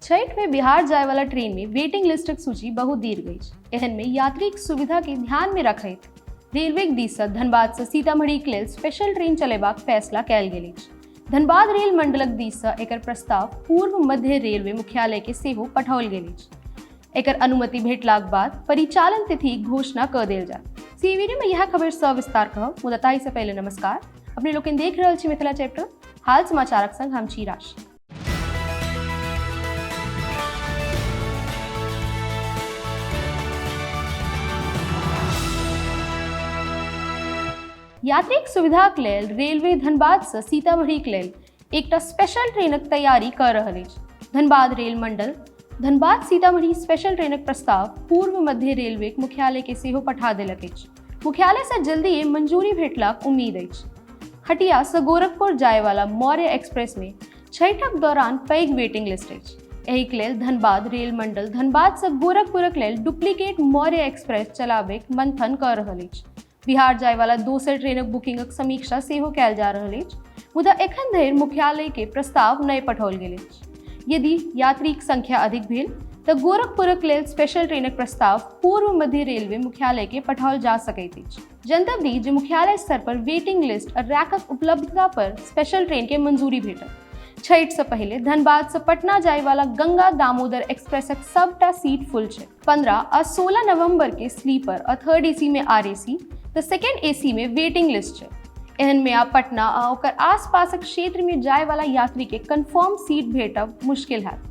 छठि में बिहार जाय वाला ट्रेन में वेटिंग लिस्टक सूची बहुत दीर्घ अछि। एहन में यात्रीक सुविधा के ध्यान में रखैत रेलवे के दिस सँ धनबाद सँ सीतामढ़ी के लेल स्पेशल ट्रेन चलेबाक फैसला कयल गेल अछि। धनबाद रेल मंडलक दिस सँ एकर प्रस्ताव पूर्व मध्य रेलवे मुख्यालय के सेहो पठाओल गेल अछि। एकर अनुमति भेटलाक बाद परिचालन तिथिक घोषणा कऽ देल जायत। सी वीडियो में यह खबर सविस्तार कहब, मुदा ताहि सँ पहिले नमस्कार। अपने लोकनि देख रहल छी मिथिला चैप्टर हाल समाचारक संग हम छी राशि। यात्रीक सुविधाक लेल रेलवे धनबाद सँ सीतामढ़ीक लेल एकटा स्पेशल ट्रेनक तैयारी कऽ रहल अछि। धनबाद रेल मंडल धनबाद सीतामढ़ी स्पेशल ट्रेनक प्रस्ताव पूर्व मध्य रेलवेक मुख्यालय के सेहो पठा देलक अछि। मुख्यालय सँ जल्दिये मंजूरी भेटलाक उम्मीद अछि। हटिया सँ गोरखपुर जायवाला मौर्य एक्सप्रेस में छठक दौरान पैघ वेटिंग लिस्ट अछि। एहिक लेल धनबाद रेल मंडल धनबाद सँ गोरखपुरक लेल डुप्लीकेट मौर्य एक्सप्रेस चलाबैक मंथन कऽ रहल अछि। बिहार जायवाला दोसर ट्रेनक बुकिंगक समीक्षा सेहो कयल जा रहल अछि, मुदा एखन धरि मुख्यालय के प्रस्ताव नहि पठाओल गेल अछि। यदि यात्रीक संख्या अधिक भेल तऽ गोरखपुरक लेल स्पेशल ट्रेनक प्रस्ताव पूर्व मध्य रेलवे मुख्यालय के पठाओल जा सकैत अछि। जनतब दी जे मुख्यालय स्तर पर वेटिंग लिस्ट आ रैकक उपलब्धता पर स्पेशल ट्रेन के मंजूरी भेटत। छठि सँ पहिले धनबाद सँ पटना जायवाला गंगा दामोदर एक्सप्रेसक सबटा सीट फुल छै। 15 आ 16 नवंबर के स्लीपर आ थर्ड एसी में आरएसी तऽ सेकेंड एसी में वेटिंग लिस्ट छै। एहन में आब पटना आ ओकर आसपासक क्षेत्र में जाय वाला यात्री के कंफर्म सीट भेटब मुश्किल हैत।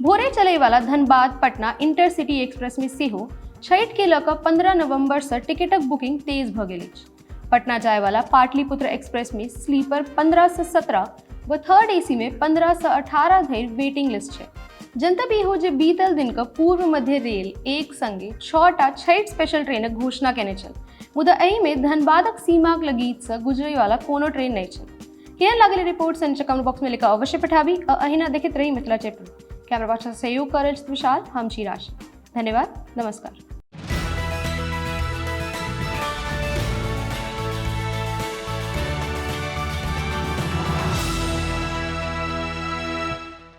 भोरे चलय वाला धनबाद पटना इंटरसिटी एक्सप्रेस में सेहो छठि के लऽ कऽ 15 नवंबर सँ टिकटक बुकिंग तेज भऽ गेल अछि। पटना जाय वाला पाटलिपुत्र एक्सप्रेस में स्लीपर 15 से 17 व थर्ड एसी में 15 से 18 धरि वेटिंग लिस्ट छै। जनतब ई हो जे बीतल दिन क पूर्व मध्य रेल एक संगे 6टा छठि स्पेशल ट्रेनक घोषणा केने छल, मुदा एहि में धनबादक सीमाक लगीच सँ गुजरय वाला कोनो ट्रेन नहि छल। केहन लागल रिपोर्ट से नीचे कमेंट बॉक्स में लिखा अवश्य पठाबी आ अहिना देखैत रही मिथिला चैप्टर। कैमरा पाछाँ सहयोग कर रहल छथि विशाल, हम छी राशि। धन्यवाद, नमस्कार।